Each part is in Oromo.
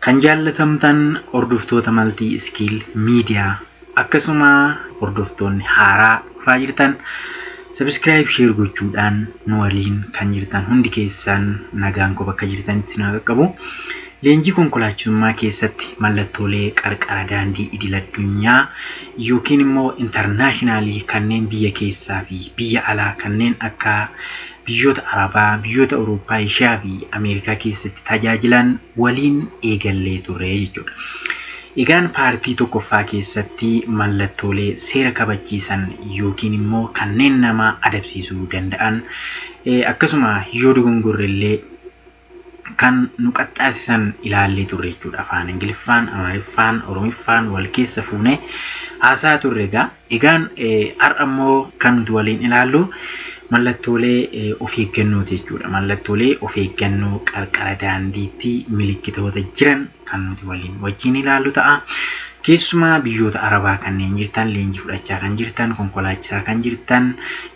Kan jaallatamtan hordoftoota Multi Skill Media, akkasuma hordoftoonni haaraa dhufaa jirtan, subscribe, share gochuudhaan nu waliin kan jirtan hundi keessan, nagaan koo bakka jirtanitti isin haa qaqqabu. Leenjii konkolaachisummaa keessatti mallattoolee qarqara daandii idil addunyaa yookiin immoo international kanneen biyya keessaa fi biyya alaa, kanneen akka biyyoota Arabaa, biyyoota Awurooppaa, Eeshiyaa fi Ameerikaa keessatti tajaajilan waliin eegallee turre jechuudha. Egaan part tokkoffaa keessatti mallattoolee seera kabachiisan yookiin immoo kanneen nama adabsiisuu danda'an, akkasuma yoo dogongorre illee kan nu qaxxaasisan ilaallee turre jechuudha. Afaan Ingiliffaan, Amaariffaan, Oromiffaan wal keessa fuunee haasaa turre egaa. Egaan har'a immoo kan nuti waliin ilaallu mallattoolee of eeggannooti jechuudha. Mallattoolee of eeggannoo qarqara daandiitti milikkitoota jiran kan nuti waliin wajjin ilaallu ta'a. Keessumaa biyyoota Arabaa kanneen jirtan, leenjii fudhachaa kan jirtan, konkolaachisaa kan jirtan,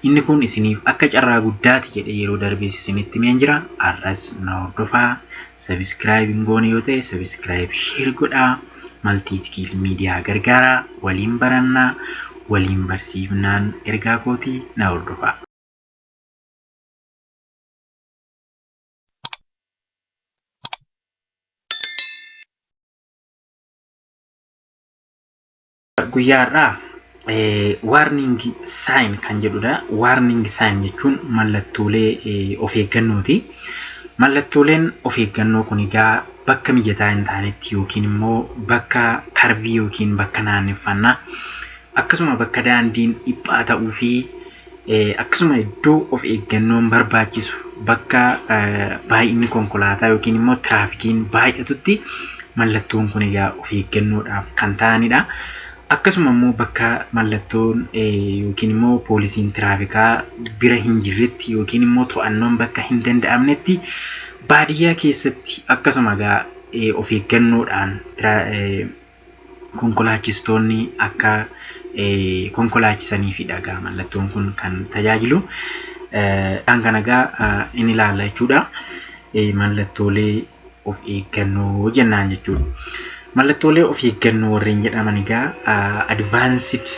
inni kun isiniif akka carraa guddaati jedhee yeroo darbees isinitti himeen jira. Har'as na hordofaa. Subscribe hin goone yoo ta'e subscribe, share godhaa. Multi Skill Media gargaaraa. Waliin barannaa, waliin barsiifnaan ergaa kootii, na hordofaa. Guyyaa har'aa warning sign kan jedhudha. Warning sign jechuun mallattoolee of eeggannooti. Mallattooleen of eeggannoo kun egaa bakka mijataa hin taanetti yookiin immoo bakka curve yookiin bakka naanneffannaa, akkasuma bakka daandiin dhiphaa ta'uu fi akkasuma iddoo of eeggannoon barbaachisu, bakka baay'inni konkolaataa yookiin immoo tiraafikiin baay'atutti mallattoon kun egaa of eeggannoodhaaf kan ta'anidha. Akkasuma immoo bakka mallattoon yookiin immoo poolisiin tiraafikaa bira hin jirretti yookiin immoo to'annoon bakka hin danda'amnetti, baadiyyaa keessatti akkasuma egaa of eeggannoodhaan konkolaachistoonni akka konkolaachisaniifidha egaa mallattoon kun kan tajaajilu. Isaan kana egaa in ilaalla jechuudha. Mallattoolee of eeggannoo jennaan jechuudha. Mallattoolee of eeggannoo warreen jedhaman egaa advanced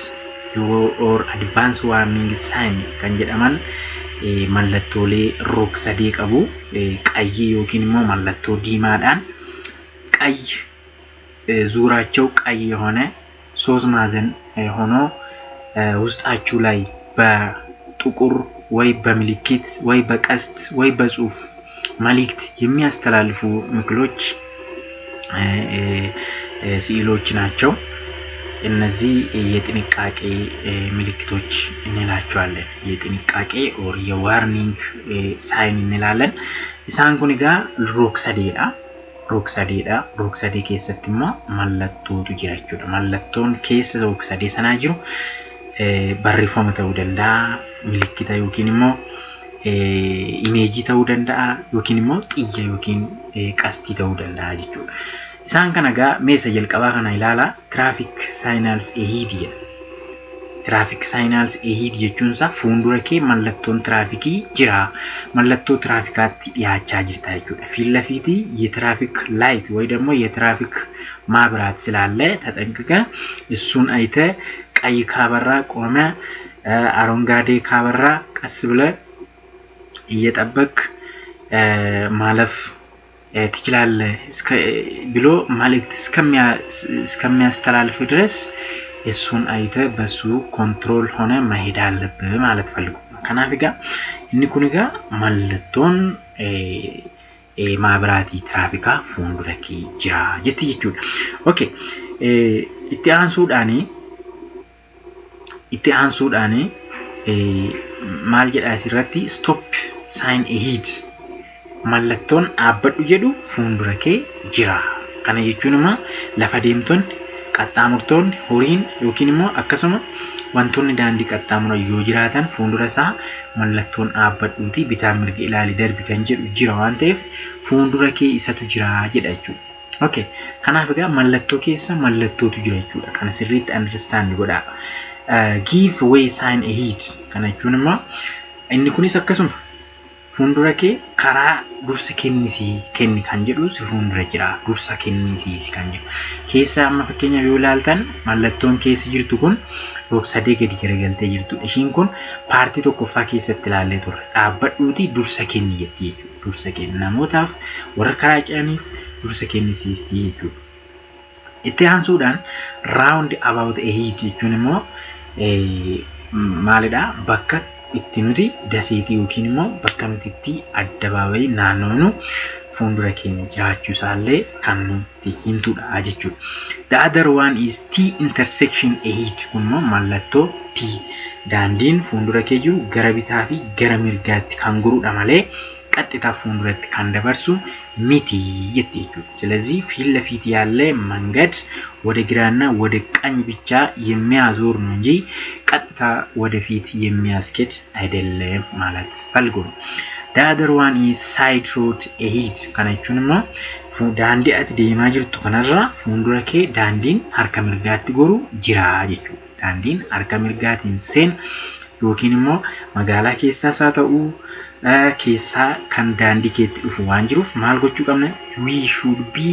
or advanced warning sign kan jedhaman mallattoolee rog-sadee qabu. Qayyii yookiin immoo mallattoo diimaadhaan ቀይ ዙራቸው ቀይ የሆነ ሶስት ማዕዘን ሆኖ ውስጣችሁ ላይ በጥቁር ወይ በምልክት ወይ በቀስት ወይ በጽሁፍ መልእክት የሚያስተላልፉ ምስሎች፣ ስዕሎች ናቸው። እነዚህ የጥንቃቄ ምልክቶች እንላቸዋለን። የጥንቃቄ or የ warning sign እንላለን። Isaan kun egaa rog-sadeedha. Rog-sadeedha. Rog-sadee keessatti immoo mallattootu jira jechuudha. Mallattoon keessa rog-sadee sanaa jiru barreeffama ta'uu danda'a, milikkita yookiin immoo image ta'uu danda'a, yookiin immoo xiyya yookiin qastii ta'uu danda'a jechuudha. Isaan kana egaa meesa jalqabaa kana ilaalaa, traffic signals ahead jedha. Traffic signals ahead jechuun isaa fuuldura kee mallattoon tiraafikii jira. Mallattoo tiraafikaatti dhiyaachaa jirta jechuudha. ፊት ለፊት የትራፊክ light ወይ ደግሞ የትራፊክ ማብራት ስላለ ተጠንቅቀህ እሱን አይተህ ቀይ ካበራ ቆመህ፣ አረንጓዴ ካበራ ቀስ ብለህ እየጠበቅክ ማለፍ ትችላለህ ብሎ መልእክት እስከሚያስተላልፍ ድረስ እሱን አይተህ በሱ control ሆነ መሄድ አለብህ ማለት ፈልጎ ነው። Kanaaf egaa inni kun egaa mallattoon maabiraatii tiraafikaa fuuldura kee jira jetti jechuudha. Okay. Itti aansuudhaani maal jedha asirratti? Stop sign ahead, mallattoon dhaabbadhu jedhu fuuldura kee jira. Kana jechuun immoo lafa deemtonni, qaxxaamurtoonni, horiin yookiin immoo akkasuma wantoonni daandii qaxxaamuran yoo jiraatan, fuuldura isaa mallattoon dhaabbadhuuti bitaan mirga ilaali darbi kan jedhu jira waan ta'eef, fuuldura kee isatu jira jedha jechuudha. Okay. Kanaaf egaa mallattoo keessa mallattootu jira jechuudha. Kana sirriitti understand godhaa. Give way sign ahead. Kana jechuun immoo inni kunis akkasuma Fuuldura kee karaa dursa kennisii kenni kan jedhu si fuuldura jira. Dursa kennisiisi kan jedhu. Keessa amma fakkeenyaaf yoo ilaaltan, mallattoon keessa jirtu kun rog-sadee gadi garagaltee jirtu. Ishiin kun paartii tokkoffaa keessatti ilaallee turre. Dhaabbadhuutii dursa kenni jetti jechuudha. Dursa kenni namootaaf, warra karaa ce'aniif dursa kennisiistii jechuudha. Itti aansuudhaan roundabout ahead jechuun immoo maalidhaa? Bakka itti nuti daseetii yookiin immoo bakka nuti itti addabaabayii naannofnu fuuldura keenya jiraachuu isaallee kan nuti himtudha jechuudha. The other one is T intersection ahead. Kun immoo mallattoo T. Daandiin fuuldura kee jiru gara bitaa fi gara mirgaatti kan gorudha malee ቀጥታ fuulduratti kan dabarsu miti jetti jechuudha። ስለዚህ ፊት ለፊት ያለ መንገድ ወደ ግራና ወደ ቀኝ ብቻ የሚያዞር ነው እንጂ ቀጥታ ወደፊት የሚያስኬድ አይደለም ማለት ፈልጎ ነው። The other one is side road ahead. Kana jechuun immoo daandii ati deemaa jirtu kanarra fuuldura kee daandiin harka mirgaatti goru jira jechuudha. Daandiin harka mirgaatiin seenu yookiin immoo magaalaa keessaas haa ta'uu, keessaa kan daandii keetti dhufu waan jiruuf maal gochuu qabna? We should be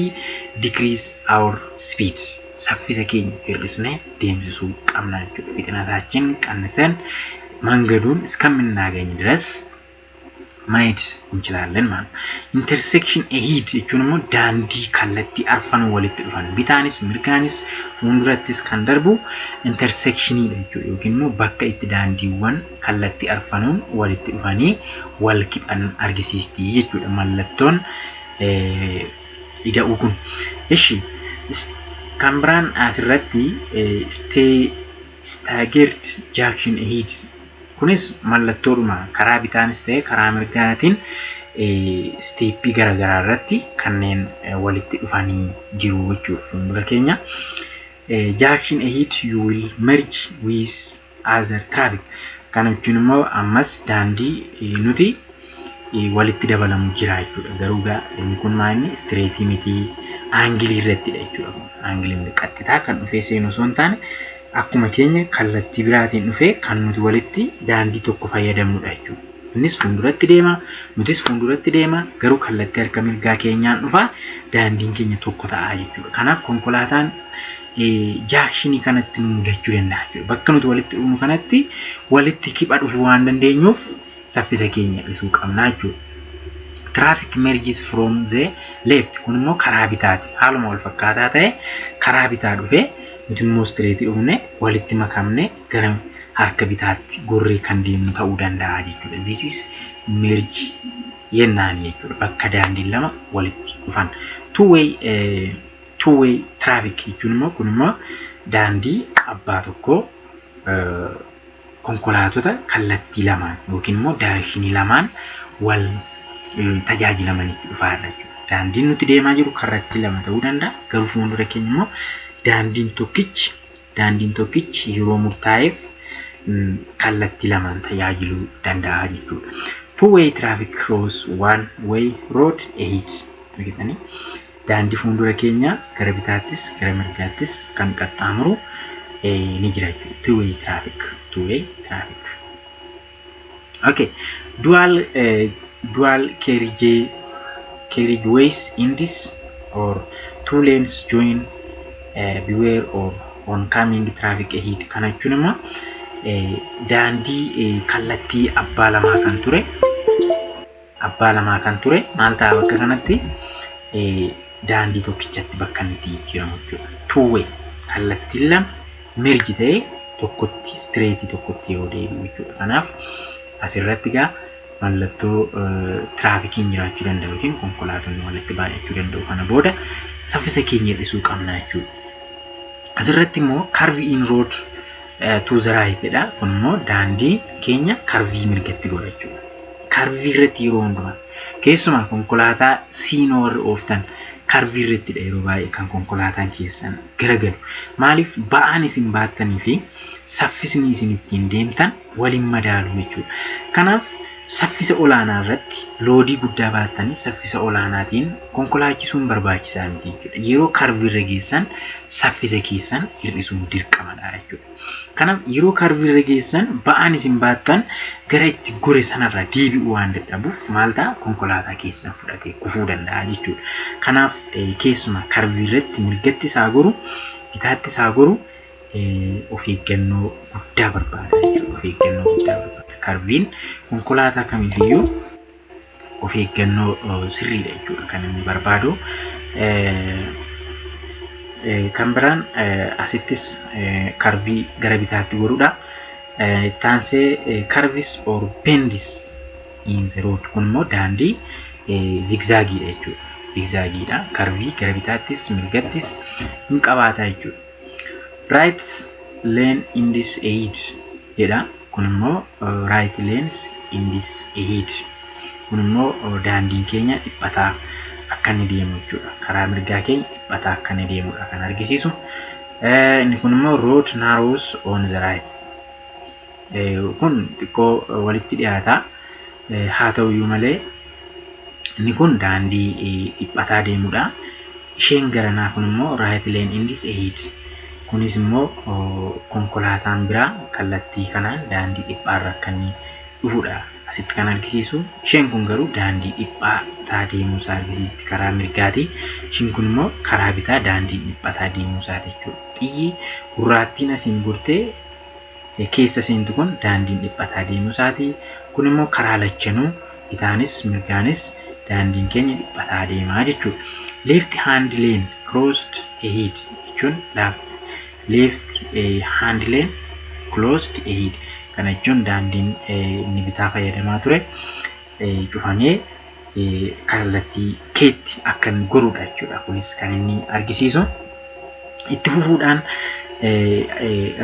decrease our speed. Saffisa keenya hir'isnee deemsisuu qabna jechuudha. ፍጥነታችን ቀንሰን መንገዱን እስከምናገኝ ድረስ ማየት እንችላለን ማለት ነው። Intersection ahead jechuun immoo daandii kallattii arfan walitti dhufan, bitaanis mirgaanis fuuldurattis kan darbu intersectioniidha jechuudha, yookiin immoo bakka itti daandiiwwan kallattii arfanuun walitti dhufanii wal qixan argisiisti jechuudha mallattoon ida'uu kun. Ishi kan biraan asirratti staggered junction ahead. Kunis mallattoodhuma karaa bitaanis ta'e karaa mirgaatiin steppii garaagaraa irratti kanneen walitti dhufanii jiru jechuudha fuuldura keenya. Junction ahead, you will merge with other traffic. Kana jechuun immoo ammas daandii nuti walitti dabalamu jira jechuudha. Garuu gaa inni kun maal, inni straightii miti, angleii irrattidha jechuudha. Angleiin qaxxitaa kan dhufee seenu osoo hin taane, akkuma keenya kallattii biraatiin dhufee kan nuti walitti daandii tokko fayyadamnudha jechuudha. Innis fuulduratti deema, nutis fuulduratti deema, garuu kallattii harka mirgaa keenyaan dhufa, daandiin keenya tokko ta'a jechuudha. Kanaaf konkolaataan junctionii kanatti nu mudachuu danda'a jechuudha. Bakka nuti walitti dhufnu kanatti walitti kipha dhufuu waan dandeenyuuf saffisa keenya hir'isuu qabna jechuudha. Traffic merges from the left. Kun immoo karaa bitaati. Haaluma wal fakkaataa ta'e karaa bitaa dhufee, nuti immoo straightii dhufne, walitti makamne gara harka bitaatti gorree kan deemnu ta'uu danda'a jechuudha. This is merge jennaan jechuudha. Bakka daandiin lama walitti dhufan. Two way traffic jechuun immoo, kun immoo daandii abbaa tokkoo konkolaatota kallattii lamaan yookiin immoo directionii lamaan wal tajaajilamanitti dhufaa jechuudha. Daandiin nuti deemaa jiru kallattii lama ta'uu danda'a. Garuu fuuldura keenya immoo daandiin tokkichi yeroo murtaa'eef kallattii lamaan tajaajiluu danda'a jechuudha. Two way traffic cross one way road ahead. Argitanii, daandii fuuldura keenya gara bitaattis gara mirgaattis kan qaxxaamuru ni jira jechuudha. Two way traffic. Two way traffic. Okay. Dual carriageways in this or two lanes join, beware of oncoming traffic ahead. Kana jechuun immoo daandii kallattii abbaa lamaa kan ture maal ta'a? Bakka kanatti daandii tokkichatti bakka inni itti jijjiiramu jechuudha. Two way, kallattiin lama merge ta'ee tokkotti, straightii tokkotti yeroo deebi'u jechuudha. Kanaaf asirratti egaa mallattoo tiraafikiin jiraachuu danda'a yookiin konkolaatonni walitti baay'achuu danda'u. Kana booda saffisa keenya hir'isuu qabna jechuudha. Asirratti immoo curve in road to the right jedha. Kun immoo daandii keenya curveii mirgatti godha jechuudha. Curveii irratti yeroo hundumaa, keessumaa konkolaataa siinoo warri ooftan, curveii irrattidha yeroo baay'ee kan konkolaataan keessan garagalu. Maaliif? Ba'aan isin baattanii fi saffisni isin ittiin deemtan waliin madaalu jechuudha. Kanaaf Saffisa olaanaa irratti loadii guddaa baattanii saffisa olaanaatiin konkolaachisuun barbaachisaa miti jechuudha. Yeroo curvii irra geessan saffisa keessan hir'isuun dirqamadha jechuudha. Kanaaf yeroo curvii irra geessan ba'aan isin baattan gara itti gore sanarraa deebi'uu waan dadhabuuf maal ta'a, konkolaataa keessan fudhatee kufuu danda'a jechuudha. Kanaaf keessumaa curvii irratti mirgatti isaa goru, bitaatti isaa goru, of eeggannoo guddaa barbaada jechuudha. Of eeggannoo guddaa barbaada. Curviin konkolaataa kamiifiyyuu of eeggannoo sirriidha jechuudha kan inni barbaadu. Kan biraan asittis curvii gara bitaatti goruudha. Ittaansee curves or bends in the road, kun immoo daandii zigzagiidha jechuudha. Zigzagiidha. Curvii gara bitaattis mirgattis hin qabaata jechuudha. Right lane ends ahead jedha. Kun immoo right lanes ends ahead. Kun immoo daandiin keenya dhiphataa akka inni deemu jechuudha. Karaa mirgaa keenya dhiphataa akka inni deemudha kan argisiisu. Inni kun immoo road narrows on the right. Kun xiqqoo walitti dhiyaata. Haa ta'uyyuu malee inni kun daandii dhiphataa deemudha. Isheen garanaa kun immoo right lane ends ahead. Kunis immoo konkolaataan biraa kallattii kanaan daandii dhiphaarra akka inni dhufudha asitti kan argisiisu. Isheen kun garuu daandii dhiphataa deemuusaa argisiisti karaa mirgaati. Isheen kun immoo karaa bitaa daandii dhiphataa deemuusaati jechuudha. Xiyyi gurraattiin asiin gortee keessa seentu kun daandiin dhiphataa deemuusaati. Kun immoo karaa lachanuu bitaanis mirgaanis daandiin keenya dhiphataa deemaa jechuudha. Left hand lane closed ahead jechuun, left hand lane closed ahead kana jechuun daandiin inni bitaa fayyadamaa ture cufamee kallattii keetti akka inni gorudha jechuudha. Kunis kan inni argisiisu. Itti fufuudhaan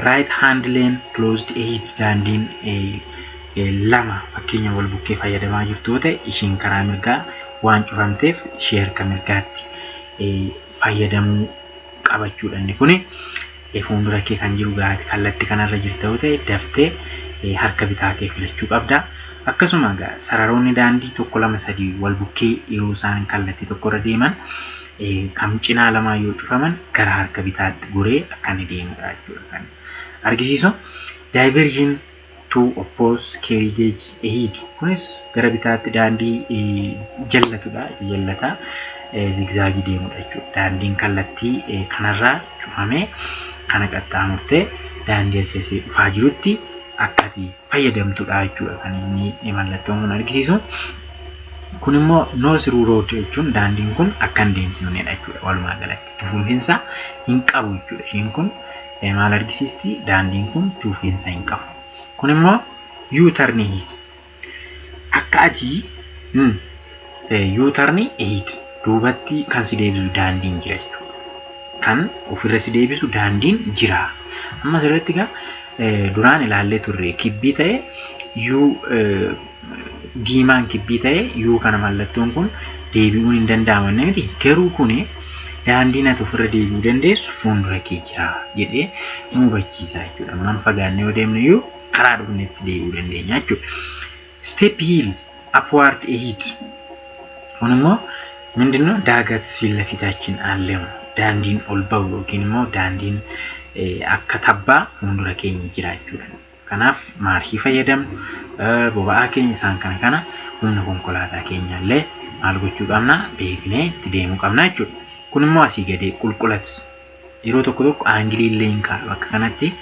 right hand lane closed ahead, daandiin lama fakkeenya wal bukkee fayyadamaa jirtu yoo ta'e, isheen karaa mirgaa waan cufamteef ishee harka mirgaatti fayyadamuu qabachuudha inni kuni. Fuuldura kee kan jiru gaati kallattii kanarra jirta yoo ta'e, daftee harka bitaa kee filachuu qabda. Akkasuma sararoonni daandii tokko, lama, sadii wal bukkee yeroo isaan kallattii tokkorra deeman kan cinaa lamaa yoo cufaman gara harka bitaatti goree akka inni deemudha jechuudha kan argisiisu. Diversion to oppose carriage ahead, kunis gara bitaatti daandii jallatudha, jallataa zigzagii deemudha jechuudha. Daandiin kallattii kanarraa cufamee kana qaxxaamurtee daandii asii dhufaa jirutti akka ati fayyadamtudha jechuudha kan inni mallattoon kun argisiisu. Kun immoo no through road jechuun daandiin kun akka hin deemsifnedha jechuudha. Walumaa galatti itti fufiinsa hin qabu jechuudha. Isheen kun maal argisiisti? Daandiin kun itti fufiinsa hin qabu. Kun immoo U-turn ahead. Akka ati U-turn ahead, duubatti kan si deebisu daandiin jira jechuudha. Kan ofirra si deebisu daandiin jira. Amma asirratti egaa duraan ilaallee turre, kibbii ta'e U, diimaan kibbii ta'e U kana mallattoon kun deebi'uun hin danda'amu miti. Garuu kuni daandiin ati ofirra deebi'uu dandeessu fuuldura kee jira jedhee nu hubachiisa jechuudha. Ammaan fagaannee yoo deemne iyyuu karaa dhufnetti deebi'uu dandeenya jechuudha. Steep hill upward ahead, kun immoo ምንድነው? ዳገት ፊት ለፊታችን አለ ነው። Daandiin ol bahu yookiin immoo daandiin akka tabbaa fuuldura keenya jira jechuudha. Kanaaf maarshii fayyadamnu, boba'aa keenya, isaan kana kana, humna konkolaataa keenya illee maal gochuu qabna, beeknee itti deemuu qabna jechuudha. Kun immoo asii gadee qulqulat yeroo tokko tokko angleii illee hin kaa'a bakka kanatti,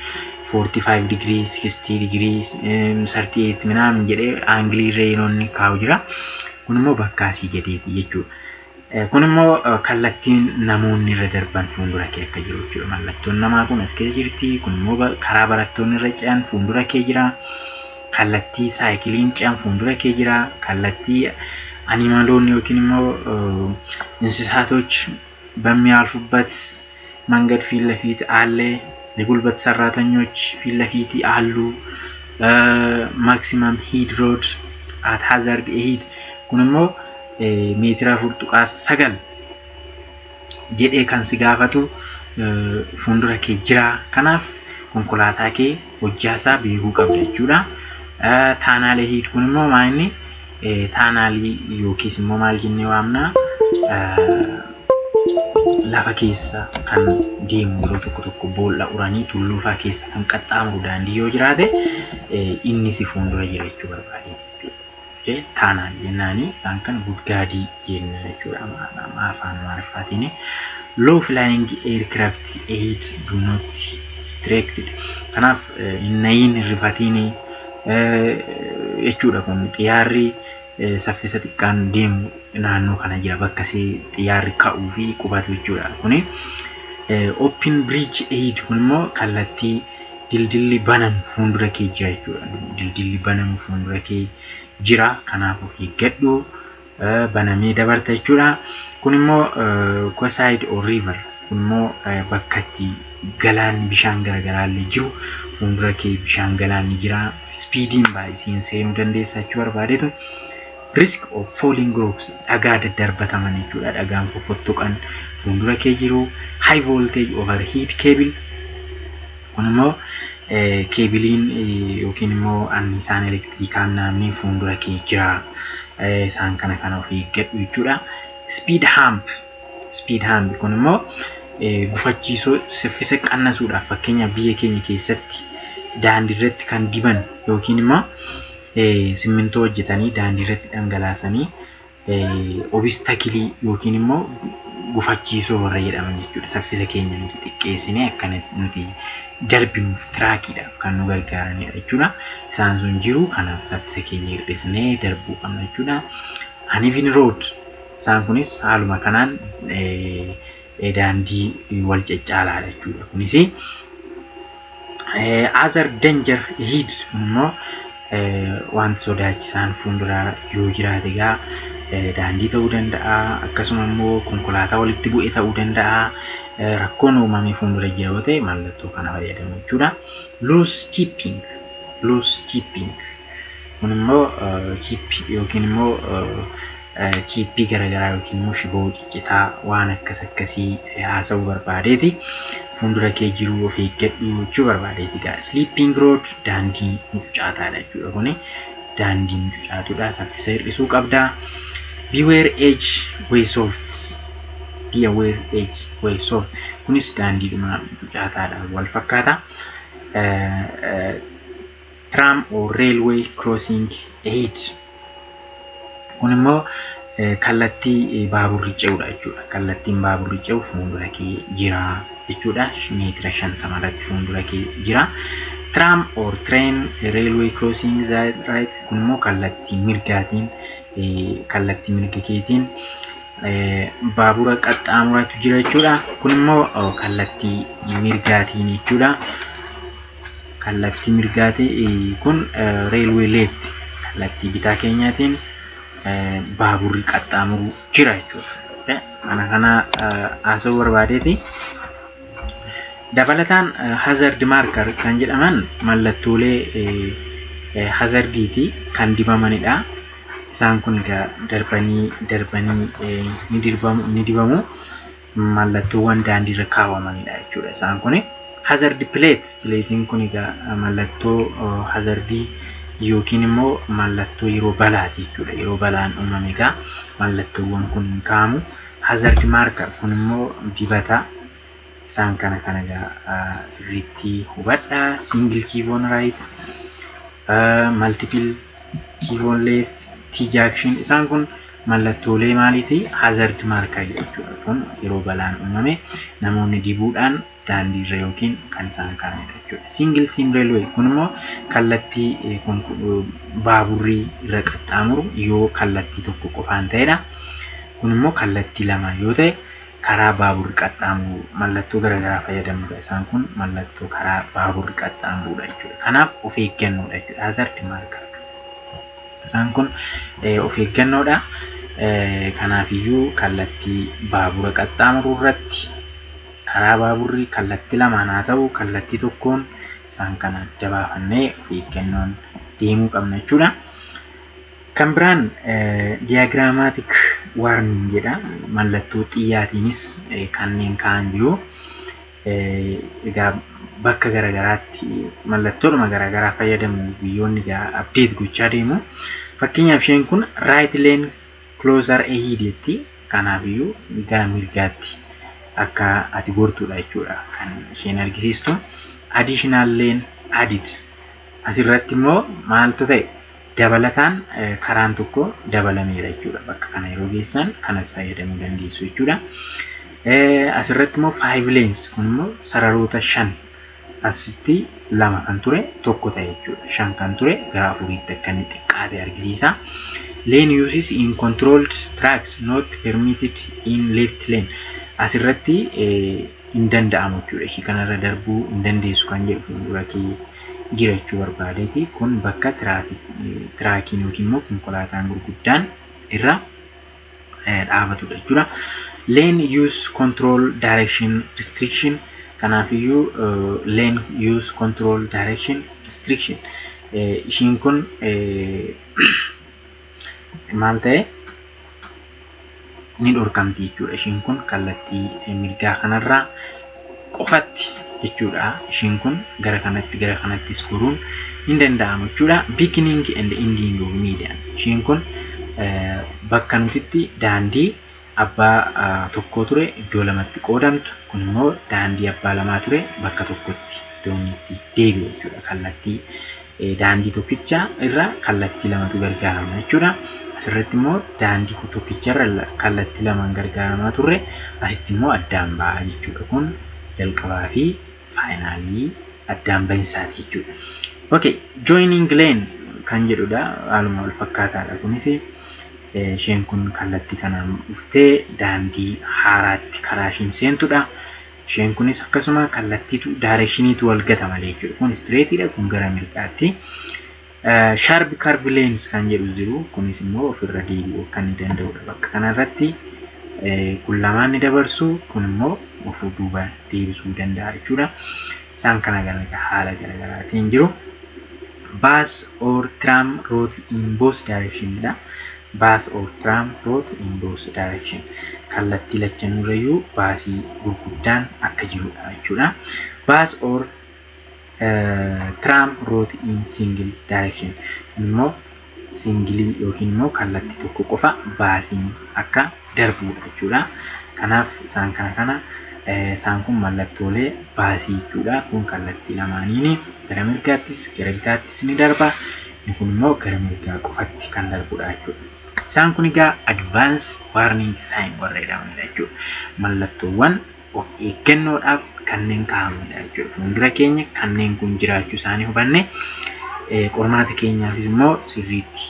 45 digirii, 60 digirii, 38 ምናምን jedhee angleii irra yeroo inni kaa'u jira. Kun immoo bakka asii gadeeti jechuudha. Kun immoo kallattiin namoonni irra darban fuuldura kee akka jiru jechuudha. Mallattoon namaa kun as keessa jirti. Kun immoo karaa barattoonni irra ce'an fuuldura kee jira. Kallattii saayikiliin ce'an fuuldura kee jira. Kallattii animaloonni yookiin immoo እንስሳቶች በሚያልፉበት መንገድ ፊት ለፊት አለ። የጉልበት ሰራተኞች ፊት ለፊት አሉ። Maximum height road at hazard ahead, kun immoo meetira 4.9 jedhee kan si gaafatu fuuldura kee jira. Kanaaf konkolaataa kee hojjaasaa beekuu qabda jechuudha. Tunnel ahead kun immoo maal inni tunnelii yookiis immoo maal jennee waamna, lafa keessa kan deemu, yeroo tokko tokko boolla uranii tulluufaa keessa kan qaxxaamuru daandii yoo jiraate, inni si fuuldura jira jechuu barbaade jechuudha. Tunnel jennaani isaan kan gudgaadii jenna jechuudha afaan Amaariffaatiin. Low flying aircraft ahead, do not distracted. Kanaaf hin nayin, hin rifatiin jechuudha. Kun xiyyaarri saffisa xiqqaan deemu naannoo kana jira, bakka xiyyaarri ka'uu fi qubatu jechuudha. Kuni open bridge ahead kun immoo kallattii dildilli banamu fuuldura kee jira jechuudha. Dildilli banamu fuuldura kee jira, kanaaf of eeggadhu, banamee dabarta jechuudha. Kun immoo causeway or river, kun immoo bakka itti galaanni bishaan garaagaraa illee jiru, fuuldura kee bishaan galaanni jira, speediin baay'isiin seenuu dandeessa jechuu barbaadeetu. Risk of falling rocks, dhagaa daddarbataman jechuudha, dhagaan fofottoqan fuuldura kee jiru. High voltage overhead cable, kun immoo cableiin yookiin immoo anniisaan elektirikaa naannoo fuuldura kee jira, isaan kana kana of eeggadhu jechuudha. Speed hump, speed hump kun immoo gufachiisoo saffisa qannasuudhaaf, fakkeenyaaf biyya keenya keessatti daandii irratti kan diban yookiin immoo simmintoo hojjetanii daandii irratti dhangalaasanii obstacleii yookiin immoo gufachiisoo warra jedhaman jechuudha. Saffisa keenya nuti xiqqeessinee akka nuti darbinuuf tiraakiidhaaf kan nu gargaaranidha jechuudha. Isaan sun jiru, kanaaf saffisa keenya hir'isnee darbuu qabna jechuudha. Uneven road, isaan kunis haaluma kanaan daandii wal caccaalaadha jechuudha. Kunis other danger ahead kun immoo wanti sodaachisaan fuuldura yoo jiraate egaa daandii ta'uu danda'a, akkasuma immoo konkolaataa walitti bu'e ta'uu danda'a, rakkoon uumamee fuuldura jira yoo ta'e mallattoo kana fayyadamu jechuudha. Loose chipping, loose chipping kun immoo chip yookiin immoo chipii garaagaraa yookiin immoo shiboo ciccitaa waan akkas akkasii haasa'uu barbaadeeti. Fuuldura kee jiru of eeggadhu jechuu barbaadeeti egaa. Slipping road, daandii mucucaataadha jechuudha kuni. Daandii mucucaatudha, saffisa hir'isuu qabda. Beware edge way soft. Beware edge way soft. Kunis daandiidhuma mucucaataadha wal fakkaata. Tram or railway crossing ahead. Kun immoo kallattii baaburri ce'udha jechuudha. Kallattiin baaburri ce'u fuuldura kee jira jechuudha. Meetira 50 irratti fuuldura kee jira. Tram or train railway crossing right, kun immoo kallattii mirgaatiin, kallattii mirga keetiin baabura qaxxaamuraatu jira jechuudha. Kun immoo kallattii mirgaatiin jechuudha. Kallattii mirgaatii kun railway left, kallattii bitaa keenyaatiin baaburri qaxxaamuru jira jechuudha. Kana kana haasa'uu barbaadeeti. Dabalataan hazard marker kan jedhaman mallattoolee hazardiiti kan dibamanidha. Isaan kun egaa darbanii darbanii ni dibamu. Mallattoowwan daandiirra kaawwamanidha jechuudha isaan kun. Hazard plate, plateiin kun egaa mallattoo hazardii yookiin immoo mallattoo yeroo balaati jechuudha. Yeroo balaan uumame egaa mallattoowwan kun hin kaa'amu. Hazard marker kun immoo dibata. Isaan kana kana egaa sirriitti hubadhaa. Single chevron right, multiple chevron left, T-junction, isaan kun mallattoolee maaliiti? Hazard marker jechuudha. Kun yeroo balaan uumame namoonni dibuudhaan daandiirra yookiin kan isaan kaa'anidha jechuudha. Single team railway kun immoo kallattii baaburri irra qaxxaamuru yoo kallattii tokko qofaan ta'edha. Kun immoo kallattii lamaan yoo ta'e karaa baaburri qaxxaamuru mallattoo garaagaraa fayyadamudha. Isaan kun mallattoo karaa baaburri qaxxaamurudha jechuudha. Kanaaf of eeggannoodha jechuudha. Hazard marker. Isaan kun of eeggannoodha. Kanaafiyyuu kallattii baabura qaxxaamuru irratti karaa baaburri kallattii lamaan haa ta'u kallattii tokkoon isaan kana adda baafannee of eeggannoon deemuu qabna jechuudha. Kan biraan diagrammatic warning jedha. Mallattoo xiyyaatiinis kanneen ka'an jiru. Egaa bakka garaagaraatti mallattoodhuma garaagaraa fayyadamu, biyyoonni egaa update gochaa deemu. Fakkeenyaaf, isheen kun right lane closer ahead jetti. Kanaafiyyuu gara mirgaatti akka ati gortudha jechuudha kan isheen argisiistu. Additional lane added. Asirratti immoo maaltu ta'e? Dabalataan karaan tokko dabalameera jechuudha. Bakka kana yeroo geessan kanas fayyadamuu dandeessu jechuudha. Asirratti immoo five lanes, kun immoo sararoota shan, asitti lama kan ture tokko ta'e jechuudha. Shan kan ture gara afuriitti akka inni xiqqaate argisiisa. Lane uses in controlled tracks not permitted in left lane. Asirratti hin danda'amu jechuudha. Ishii kanarra darbuu hin dandeessu kan jedhu fuuldura kee jira jechuu barbaadeeti. Kun bakka tiraakiin yookiin immoo konkolaataan gurguddaan irra dhaabatudha jechuudha. Lane use control direction restriction. Kanaafiyyuu lane use control direction restriction, ishiin kun maal ta'e? Ni dhorkamti jechuudha. Ishiin kun kallattii mirgaa kanarraa qofatti jechuudha. Ishiin kun gara kanatti, gara kanattis goruun hin danda'amu jechuudha. Beginning and ending of median. Ishiin kun bakka nutitti daandii abbaa tokkoo ture iddoo lamatti qoodamtu, kun immoo daandii abbaa lamaa ture bakka tokkotti iddoo inni itti deebi'u jechuudha. Kallattii daandii tokkicha irra kallattii lamatu gargaarama jechuudha. Asirratti immoo daandii tokkicha irra kallattii lamaan gargaaramaa turre, asitti immoo addaan ba'a jechuudha. Kun jalqabaa fi finalii addaan bahinsaati jechuudha. Okay, joining lane kan jedhudha. Haaluma wal fakkaataadha kunis. Isheen kun kallattii kanaan dhuftee daandii haaraatti karaa isheen seentudha. Isheen kunis akkasuma kallattiitu, directioniitu wal gata malee jechuudha. Kun straightiidha, kun gara mirgaatti. Sharp curve lanes kan jedhu jiru, kunis immoo ofirra deebi'uu kan inni danda'udha. Bakka kanarratti kun lamaan ni dabarsu, kun immoo of duuba deebisuu danda'a jechuudha. Isaan kana haala garaagaraatiin jiru. Bus or tram route in both direction dha. Bus or tram route in both direction. Kallattii lachanurrayyuu baasii gurguddaan akka jirudha jechuudha. Bus or tram route in single direction immoo singleii yookiin immoo kallattii tokko qofa baasiin akka darbudha jechuudha. Kanaaf isaan kana isaan kun mallattoolee baasii jechuudha. Kun kallattii lamaaniin gara mirgaattis gara bitaattis ni darba. Inni kun immoo gara mirgaa qofatti kan darbudha jechuudha. Isaan kun egaa advance warning sign warra jedhamanidha jechuudha. Mallattoowwan of eeggannoodhaaf kanneen kaa'amanidha jechuudha. Fuuldura keenya kanneen kun jiraachuu isaanii hubanne qormaata keenyaafis immoo sirriitti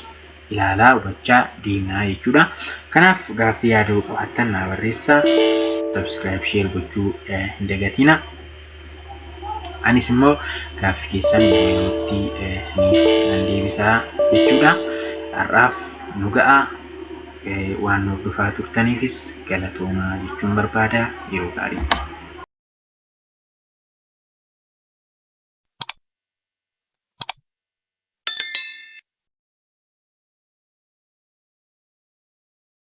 ilaalaa hubachaa deemnaa jechuudha. Kanaaf gaaffii yaada qabaattan naa barreessaa. Subscribe, share gochuu hin dagatina. Anis immoo gaaffii keessan yeroo yerootti isiniif nan deebisaa jechuudha. Har'aaf nu ga'a. Waan nu hordofaa turtaniifis galatoomaa jechuun barbaada. Yeroo gaarii.